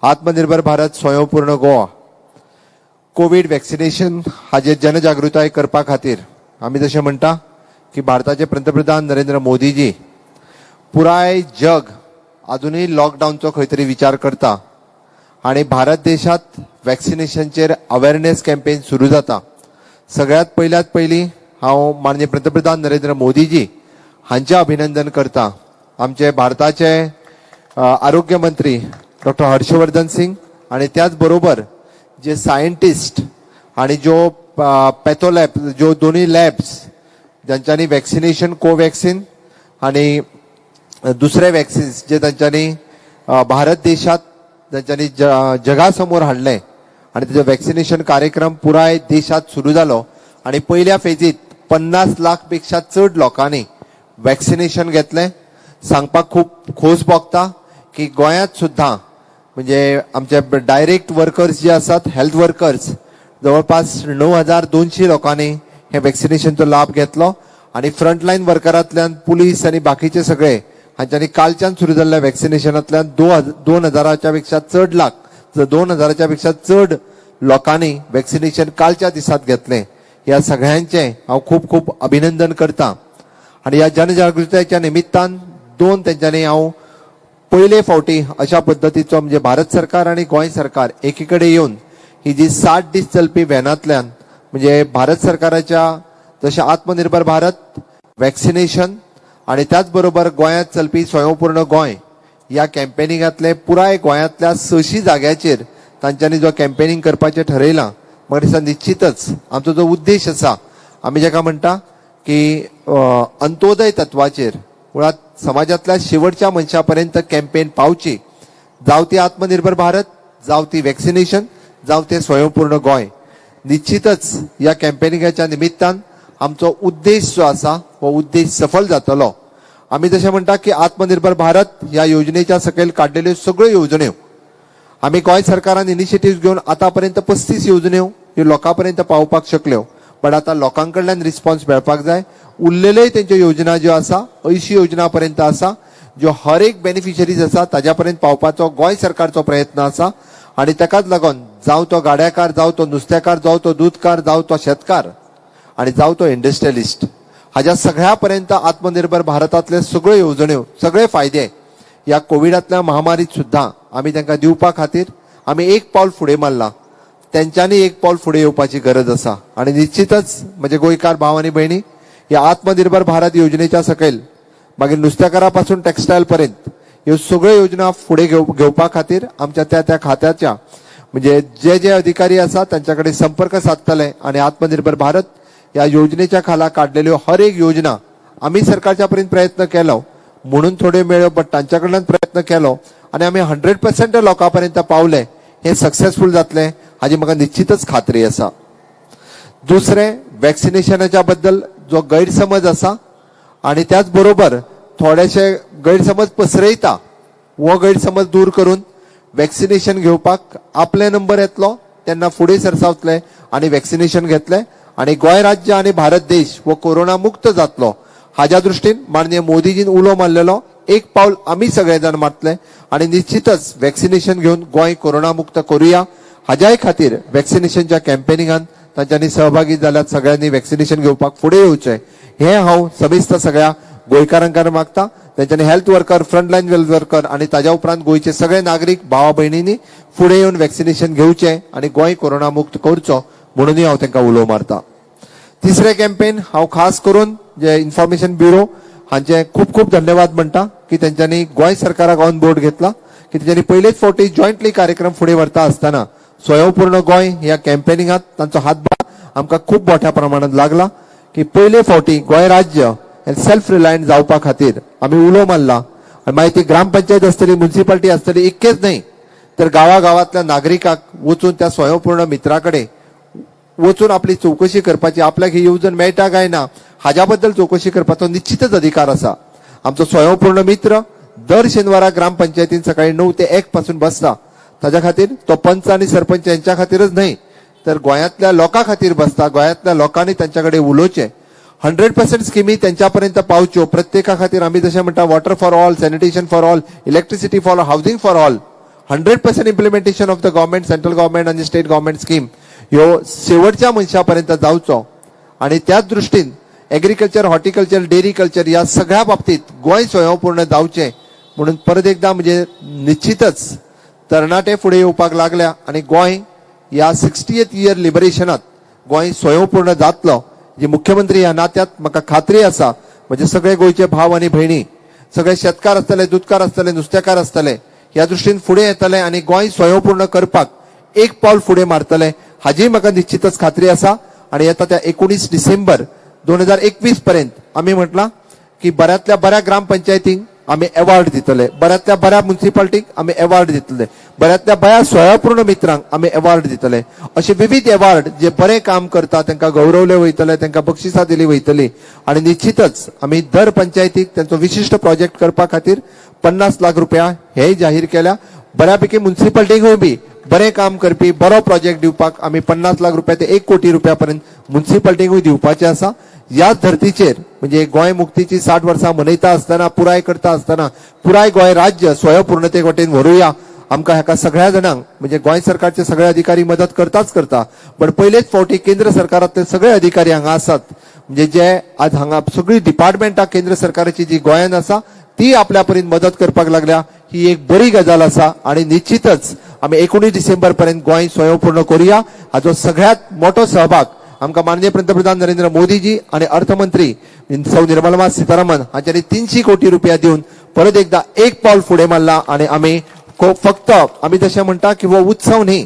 आत्मनिर्भर भारत, स्वयंपूर्ण Goa, Covid vaccination हाजेर जनजागृताय करपा खातीर आमी जशें म्हणटा की भारताचे पंतप्रधान नरेंद्र मोदीजी पुराय जग अजुनूय लॉकडावनचो खंय तरी विचार करता आणि भारत देशात वॅक्सिनेशनचेर अवेरनेस कॅम्पेन सुरू जाता. सगळ्यात पयल्यात पयलीं हांव माननीय पंतप्रधान नरेंद्र मोदीजी हांचें अभिनंदन करता. आमचे भारताचे आरोग्य मंत्री डॉक्टर हर्षवर्धन सिंग आणि त्याच बरोबर जे सायंटिस्ट आणि ज्यो पॅथोलॅब, ज्यो दोनूय लॅब्स ज्यांच्यांनी वॅक्सिनेशन, कोवॅक्सिन आणि दुसरे वॅक्सिन्स जे तांच्यांनी भारत देशात तांच्यांनी जगासमोर हाडले आणि तेजो वॅक्सिनेशन कार्यक्रम पुराय देशात सुरू जालो आणि पयल्या फेजीत 50 लाख पेक्षा चड लोकांनी वॅक्सिनेशन घेतलें. सांगपाक खूब खोस भोगता की गोंयांत सुद्दां म्हणजे आमचे डायरेक्ट वर्कर्स जे आसात, हेल्थ वर्कर्स, जवळपास 9200 लोकांनी हे वॅक्सिनेशनचो लाभ घेतलो आणि फ्रंटलायन वर्करांतल्यान पुलीस आनी बाकीचे सगळे हांच्यांनी कालच्यान सुरू जाल्ल्या वॅक्सिनेशनांतल्यान 2000च्या पेक्षा चड लाख, 2000च्या पेक्षा चड लोकांनी वॅक्सिनेशन कालच्या दिसात घेतलें. ह्या सगळ्यांचें हांव खूब खूब अभिनंदन करता. आणि ह्या जनजागृतायेच्या निमित्तान दोन तेंच्यांनी हांव पयले फावटी अशा पद्दतीचो, म्हणजे भारत सरकार आणि गोंय सरकार एकी कडेन येवन ही जी 60 दीस चलपी व्हॅनांतल्यान, म्हणजे भारत सरकाराच्या जशें आत्मनिर्भर भारत, वॅक्सिनेशन आणि त्याच बरोबर गोंयांत चलपी स्वयंपूर्ण गोंय ह्या कॅम्पेनिंगांतले पुराय गोंयांतल्या 600 जाग्याचेर तांच्यांनी जो कॅम्पेनिंग करपाचें ठरयलां, म्हाका दिसता निश्चितच आमचो जो उद्देश आसा, आमी जेका म्हणटा की अंत्योदय तत्वाचेर, मुळात समाजातल्या शेवटच्या मनशा पर्यंत कॅम्पेन पावची, जावं ती आत्मनिर्भर भारत, जावं ती वॅक्सिनेशन, जावं ते स्वयंपूर्ण गोंय, निश्चितच ह्या कॅम्पेनिंगाच्या निमित्तान आमचो उद्देश जो आसा हो उद्देश सफल जातलो. आमी जशें म्हणटा की आत्मनिर्भर भारत ह्या योजनेच्या सकयल काडलेल्यो सगळ्यो येवजण्यो, आमी गोंय सरकारान इनिशिएटीव घेवन आतां पर्यंत 35 येवजण्यो ह्यो लोकां पर्यंत पावोवपाक शकल्यो, बट आतां लोकां कडल्यान रिस्पॉन्स मेळपाक जाय. उरलेल्योय तेंच्यो योजना ज्यो आसा, 80 योजना पर्यंत आसा, ज्यो हर एक बेनिफिशरीज आसा ताज्या पर्यंत पावपाचो गोंय सरकारचो प्रयत्न आसा. आनी ताकाच लागून जावं तो गाड्याकार, जावं तो नुस्त्याकार, जावं तो दूदकार, जावं तो शेतकार आणि जावं तो इंडस्ट्रियलिस्ट, हाज्या सगळ्या पर्यंत आत्मनिर्भर भारतातले सगळ्यो येवजण्यो, सगळे फायदे ह्या कोविडातल्या महामारीत सुद्दां आमी तांकां दिवपा खातीर आमी एक पावल फुडें मारलां. तेंच्यांनी एक पावल फुडें येवपाची गरज आसा. आणि निश्चितच म्हजे गोंयकार भाव आनी भयणी, ह्या आत्मनिर्भर भारत योजनेच्या सकयल मागीर नुस्त्याकारा पासून टेक्सटायल पर्यंत ह्यो सगळ्यो योजना फुडें घेवपा खातीर आमच्या त्या त्या खात्याच्या, म्हणजे जे जे अधिकारी आसा तांच्या कडेन संपर्क सादतले आणि आत्मनिर्भर भारत ह्या योजनेच्या खाला काडलेल्यो हर एक योजना, आमी सरकारच्या पर्यंत प्रयत्न केलो म्हणून थोड्यो मेळ्ळ्यो, बट तांच्या कडल्यान प्रयत्न केलो आनी आमी 100% लोकां पर्यंत पावले, हे सक्सेसफूल जातले हाजी म्हाका निश्चितच खात्री आसा. दुसरें, वॅक्सिनेशनाच्या बद्दल जो गैरसमज आसा आणि त्याच बरोबर थोडेशे गैरसमज पसरयता, हो गैरसमज दूर करून वॅक्सिनेशन घेवपाक आपले नंबर येतलो तेन्ना फुडें सरसावतले आणि वॅक्सिनेशन घेतले आणि गोंय राज्य आणि भारत देश हो कोरोना मुक्त जातलो. हाज्या दृश्टीन माननीय मोदीजीन उलो मारलेलो, एक पावल आमी सगळे जाण मारतले आणि निश्चितच वॅक्सिनेशन घेवन गोंय कोरोना मुक्त करूया. हाज्याय खातीर वॅक्सिनेशनच्या कॅम्पेनिंगान तांच्यांनी सहभागी जाल्यात, सगळ्यांनी वॅक्सिनेशन घेवपाक फुडें येवचें हें हांव समेस्त सगळ्या गोंयकारांक मागता. तेंच्यांनी health worker, frontline worker आणि ताज्या उपरांत गोंयचे सगळे नागरीक भावा भयणींनी फुडें येवन वॅक्सिनेशन घेवचें आणि गोंय कोरोना मुक्त करचो म्हणूनय हांव तांकां उलो मारता. तिसरें कॅम्पेन, हांव खास करून जे इन्फॉर्मेशन ब्युरो हांचे खूब खूब धन्यवाद म्हणटा की तेंच्यांनी गोंय सरकाराक ऑन बोर्ड घेतला, की तेंच्यांनी पयलेच फावटी जॉयंटली कार्यक्रम फुडें व्हरता आसतना स्वयंपूर्ण गोंय ह्या कॅम्पेनिंगात तांचो हातभार आमकां खूब मोठ्या प्रमाणात लागला, की पयले फावटी गोंय राज्य सेल्फ रिलायंट जावपा खातीर आमी उलो मारला. आनी मागीर ती ग्रामपंचायत आसतली, म्युन्सिपाल्टी आसतली, इतकेच न्हय तर गांवागांवांतल्या नागरिकाक वचून त्या स्वयंपूर्ण मित्रा कडेन वचून आपली चौकशी करपाची, आपल्याक ही येवजण मेळटा काय ना हाज्या बद्दल चौकशी करपाचो निश्चितच अधिकार आसा. आमचो स्वयंपूर्ण मित्र दर शेनवारा ग्रामपंचायतीन सकाळी 9 ते 1 पासून बसता. ताज्या खातीर तो पंच आनी सरपंच यांच्या खातीरच न्हय तर गोंयांतल्या लोकां खातीर बसता. गोंयांतल्या लोकांनी तांच्या कडेन उलोवचें, 100% स्किमी त्यांच्या पर्यंत पावच्यो प्रत्येका खातीर. आमी जशें म्हणटा, water for all, sanitation for all, electricity for all, housing for all, 100% implementation of the government, central government आनी स्टेट गव्हर्मेंट स्कीम ह्यो शेवटच्या मनशा पर्यंत जावचो आणि त्याच दृश्टीन एग्रीकल्चर, हॉर्टिकल्चर, डेअरीकल्चर ह्या सगळ्या बाबतीत गोंय स्वयंपूर्ण जावचें म्हणून परत एकदा म्हणजे निश्चितच तरणाटे फुडें येवपाक लागल्या आनी गोंय ह्या 60th year लिबरेशनात गोंय स्वयंपूर्ण जातलो जी मुख्यमंत्री ह्या नात्यात म्हाका खात्री आसा. म्हणजे सगळे गोंयचे भाव आनी भयणी, सगळे शेतकार आसतले, दुदकार आसतले, नुस्तेकार आसतले, ह्या दृश्टीन फुडें येतले आनी गोंय स्वयंपूर्ण करपाक एक पावल फुडें मारतले हाजी म्हाका निश्चितच खात्री आसा. आणि येता त्या 19 डिसेंबर 2021 पर्यंत आमी म्हटलां की बऱ्यांतल्या बऱ्या ग्रामपंचायतींक आमी अवॉर्ड दितले, बऱ्यांतल्या बऱ्या म्युन्सिपाल्टीक आमी अवॉर्ड दितले, बऱ्यांतल्या बऱ्या स्वयंपूर्ण मित्रांक आमी अवॉर्ड दितले. असे विविध अवॉर्ड जे बरे काम करता तांकां गौरवले वयतले, तांकां बक्षिसां दिली वयतली. आणि निश्चितच आमी दर पंचायतीक तांचो विशिश्ट प्रोजेक्ट करपा खातीर 50 लाख रुपया हेय जाहीर केल्या. बऱ्यापैकी म्युन्सिपाल्टीकूय बी बरें काम करपी बरो प्रोजेक्ट दिवपाक आमी 50 लाख रुपया ते 1 कोटी रुपया पर्यंत म्युन्सिपाल्टीकूय दिवपाचे आसा. ह्याच धर्तीचेर म्हणजे गोंय मुक्तीची 60 वर्सां मनयता आसतना, पुराय करता आसतना पुराय गोंय राज्य स्वयंपूर्णते वटेन व्हरूया. आमकां हाका सगळ्या जाणांक म्हणजे गोंय सरकारचे सगळे अधिकारी मदत करताच करता, पण पयलेच फावटी केंद्र सरकारांतले सगळे अधिकारी हांगा आसात. म्हणजे जे आज हांगा सगळी डिपार्टमेंटां केंद्र सरकाराची जी गोंयांत आसा ती आपल्या परीन मदत करपाक लागल्या, ही एक बरी गजाल आसा. आणि निश्चितच आमी 19 डिसेंबर पर्यंत गोंय स्वयंपूर्ण करूया. हाचो सगळ्यात मोठो सहभाग आमकां माननीय पंतप्रधान नरेंद्र मोदीजी आणि अर्थमंत्री सौ निर्मला सीतारामन हांच्यांनी 300 कोटी रुपया दिवन परत एकदा एक पावल फुडें मारला. आणि आमी फक्त आमी जशें म्हणटा की हो उत्सव न्ही,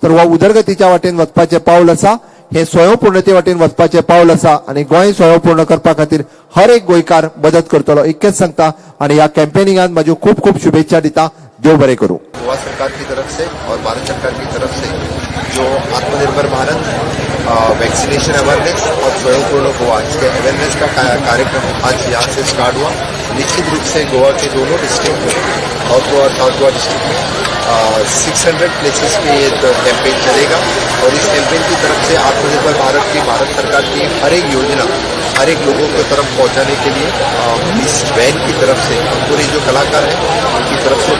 तर हो उदरगतीच्या वाटेन वचपाचें पावल आसा, हे स्वयंपूर्णते वाटेन वचपाचें पावल आसा आणि गोंय स्वयंपूर्ण करपा खातीर हर एक गोंयकार मदत करतलो इतकेंच सांगता आणि ह्या कॅम्पेनिंगान म्हाज्यो खूब खूब शुभेच्छा दिता. देव बरें करूं. गोवा सरकार की तरफ से और भारत सरकार की तरफ से जो आत्मनिर्भर भारत, वैक्सीनेशन अवेयरनेस और स्वयंपूर्ण गोवा, इसके अवेयरनेस का कार्यक्रम आज यहाँ से स्टार्ट हुआ. निश्चित रूप से गोवा के दोनों डिस्ट्रिक्ट में, नॉर्थ गोवा और साउथ गोवा डिस्ट्रिक्ट में 600 प्लेसेस पे ये कैंपेन चलेगा और इस कैंपेन की तरफ से आत्मनिर्भर भारत की, भारत सरकार की हर एक योजना हर एक लोगों की तरफ पहुंचाने के लिए इस वैन की तरफ से और पूरे जो कलाकार हैं उनकी तरफ से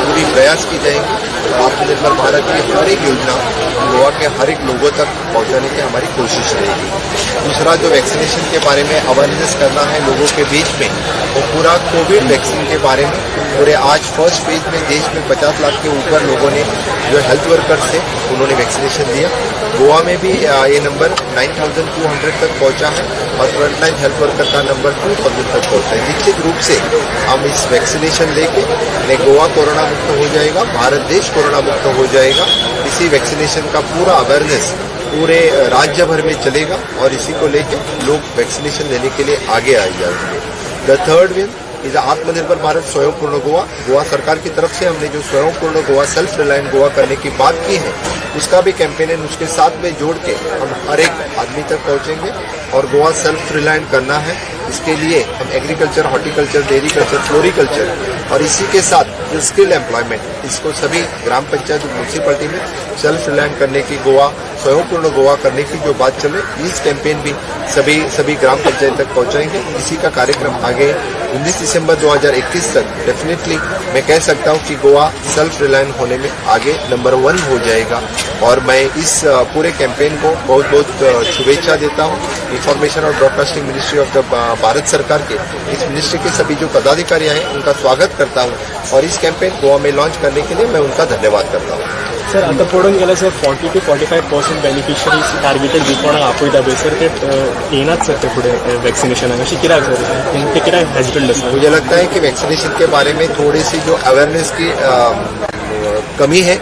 पूरी प्रयास की जाएंगी और आत्मनिर्भर भारत की हर एक योजना गोवा के हर एक लोगों तक पहुंचाने की हमारी कोशिश रहेगी. दूसरा, जो वैक्सीनेशन के बारे में अवेयरनेस करना है लोगों के बीच में, वो पूरा कोविड वैक्सीन के बारे में पूरे आज फर्स्ट फेज में देश में 50 लाख के ऊपर लोगों ने, जो हेल्थ वर्कर्स थे, उन्होंने वैक्सीनेशन दिया. गोवा में भी ये नंबर 9200 तक पहुंचा है और फ्रंटलाइन हेल्थ वर्कर का नंबर 2000 तक पहुंचा है. निश्चित रूप से हम इस वैक्सीनेशन लेके ने गोवा कोरोना मुक्त हो जाएगा, भारत देश कोरोना मुक्त हो जाएगा. इसी वैक्सीनेशन का पूरा अवेयरनेस पूरे राज्य भर में चलेगा और इसी को लेके लोग वैक्सीनेशन लेने के लिए आगे आ जाएंगे. The third win is आत्मनिर्भर भारत, स्वयंपूर्ण गोवा. गोवा सरकार की तरफ से हमने जो स्वयंपूर्ण गोवा, सेल्फ रिलायंट गोवा करने की बात की है, उसका भी कैंपेन है. उसके साथ में जोड़ के हम हर एक आदमी तक पहुंचेंगे और गोवा सेल्फ रिलायंट करना है. इसके लिए हम एग्रीकल्चर, हॉर्टिकल्चर, डेयरीकल्चर, फ्लोरिकल्चर और इसी के साथ जो स्किल एम्प्लॉयमेंट, इसको सभी ग्राम पंचायत, म्यूनसिपलिटी में सेल्फ रिलायंट करने की, गोवा स्वयंपूर्ण गोवा करने की जो बात चले, इस कैंपेन भी सभी सभी ग्राम पंचायत तक पहुंचाएंगे. इसी का कार्यक्रम आगे 19 दिसंबर 2021 तक डेफिनेटली मैं कह सकता हूं कि गोवा सेल्फ रिलायंट होने में आगे नंबर 1 हो जाएगा और मैं इस पूरे कैंपेन को बहुत बहुत शुभेच्छा देता हूं. इंफॉर्मेशन और broadcasting ministry of the Bharat सरकार के इस मिनिस्ट्री के सभी जो पदाधिकारी आए, उनका स्वागत करता हूं और इस कैंपेन गोवा में लॉन्च करने के लिए मैं उनका धन्यवाद करता हूं. सर, आतां पळोवंक गेल्यार sir, 40 to 45% beneficiaries targeted जी कोणाक आपयता पळय सर, ते येनात सर, ते फुडें वॅक्सिनेशनाक. अशें कित्याक सर? ते कित्याक हेजिटंट आसा? मुझे लगता है कि वैक्सीनेशन के बारे में थोड़ी सी जो अवेयरनेस की कमी है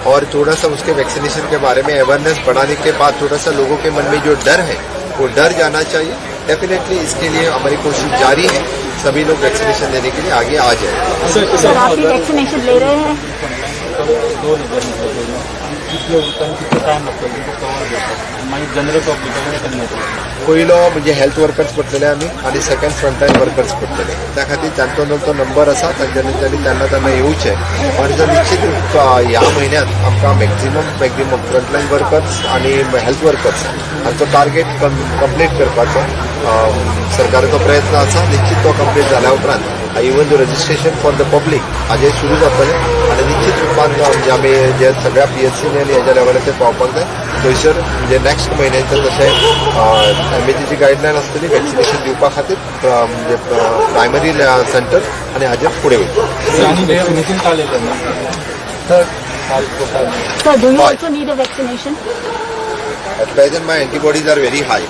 और थोड़ा सा उसके वैक्सीनेशन के बारे में अवेयरनेस बढ़ाने के बाद थोड़ा सा लोगों के मन में जो डर है, वो डर जाना चाहिए. डेफिनेटली इसके लिए हमारी कोशिश जारी है, सभी लोग वैक्सीनेशन देने के लिए आगे आ जाए. सर. सर, आप भी वैक्सीनेशन ले रहे हैं? 2000 कितले उरता आनी कितलो टायम लागतलो तुमकां कवर करपाक आनी मागीर जनरल पब्लिकाक केन्ना येतलो? पयलो म्हणजे हेल्थ वर्कर्स पडटले आमी आनी सेकंड फ्रंटलायन वर्कर्स पडटले. त्या खातीर तांचो तो नंबर आसा, तांच्यांनी तांणी त्यांना त्यांना येवचें आनी जर निश्चित ह्या म्हयन्यांत आमकां मॅक्झिमम फ्रंटलायन वर्कर्स आनी हेल्थ वर्कर्स हांचो टार्गेट कंप्लीट करपाचो सरकाराचो प्रयत्न आसा. निश्चित तो कंप्लीट जाल्या उपरांत even the registration for the public हाजेर सुरू जातलें आनी निश्चित ग्राउंडार म्हणजे आमी जे सगळ्या पीएचसीनी आनी हेज्या लेवलाचेर पावपाक जाय. थंयसर म्हणजे नेक्स्ट म्हयन्याच्या तशें एमएचीची गायडलायन आसतली वॅक्सिनेशन दिवपा खातीर, म्हणजे प्रायमरी सेंटर आनी हाजेर फुडें वयतले. आणि वॅक्सिनेशन काल येतं ना सर, काल काल. Sir, do you Hi. Also need a vaccination? At present my antibodies are very high.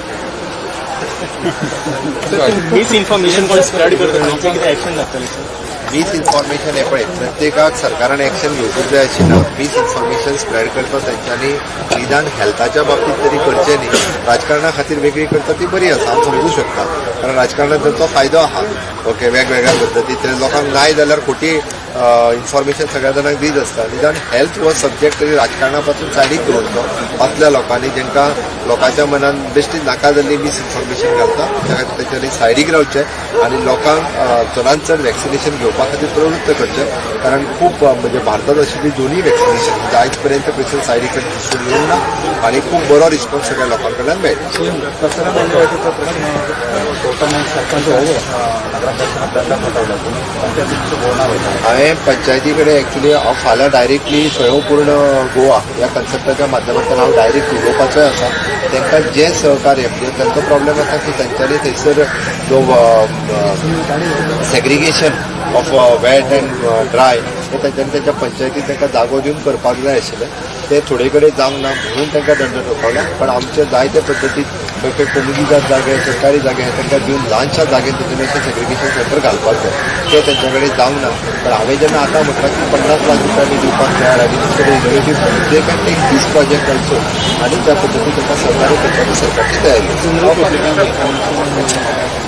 Misinformation कोण स्प्रेड करता तांचेर कितें एक्शन जातलें सर? मिसइन्फॉर्मेशन हे पळय, प्रत्येकाक सरकारान एक्शन घेवपूच जाय अशी ना. मिसइन्फॉर्मेशन स्प्रेड करता तेंच्यांनी निदान हेल्थाच्या बाबतीत तरी करचें न्ही. राजकारणा खातीर वेगळी करता ती बरी आसा, हांव समजू शकता, कारण राजकारणात तांचो फायदो आहा. ओके, वेगवेगळ्या पद्दतीचे लोकांक नाय जाल्यार खोटी इन्फॉर्मेशन सगळ्या जाणांक दीत आसता. निदान हेल्थ हो सब्जेक्ट तरी राजकारणा पासून सायडीक दवरचो. असल्या लोकांनी जेंकां लोकांच्या मनान बेश्टी नाका जाल्ली मिसइन्फॉर्मेशन घालता, त्या खातीर तेंच्यांनी सायडीक रावचें आनी लोकांक चडांत चड वॅक्सिनेशन घेवपा खातीर प्रवृत्त करचें, कारण खूब म्हणजे भारतांत आशिल्ली दोनूय वॅक्सिनेशन म्हणजे आयज पर्यंत खंयसर सायड इफेक्ट दिसून येवंक ना आनी खूब बरो रिस्पॉन्स सगळ्या लोकां कडल्यान मेळटा. कचरा मांडवायचा प्रश्न गौतम सरपंच नगराध्यक्षांना दंड थटवला, तुम्ही पंचायतीशी बोलणार होता? हांवें पंचायती कडेन एक्चुली हांव फाल्यां डायरेक्टली स्वयंपूर्ण गोवा ह्या कन्सेप्टाच्या माध्यमांतल्यान हांव डायरेक्ट उलोवपाचोय आसा. तांकां जें सहकार्य, म्हणजे तांचो प्रॉब्लेम आसा की तांच्यांनी थंयसर जो segregation of wet and dry हे तांच्यांनी तांच्या पंचायतीन तांकां जागो दिवन करपाक जाय आशिल्लें, ते थोडे कडेन जावंक ना म्हणून तांकां दंड ठोकावला. पण आमचे जायते पद्दतीन खंय खंय कोमुनिदाद जागे, सरकारी जागे हे तांकां दिवन ल्हानशा जागेन तांच्यांनी अशें सेग्रिगेशन सेंटर घालपाक जाय, ते तांच्या कडेन जावंक ना. पण हांवें जेन्ना आतां म्हटलां की 50 लाख रुपया आमी दिवपाक तयार आनी दुसरे innovative, they can take this project also आनी त्या पद्दतीन तांकां सहकार्य करपाची सरकारची तयारी आसा. जनरल पब्लिकांनी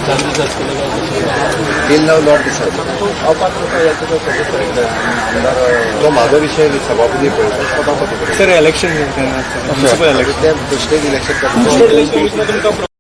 चार्जेस असतील काय? Till now not decide. अपात्रता याचिका सदस्य आमदार. तो म्हाजो विशय न्ही, सभापती पळयता, सभापती कडेन. Sir, election, municipal election. ते स्टेट इलेक्शन. स्टेट इलेक्शन तुमकां.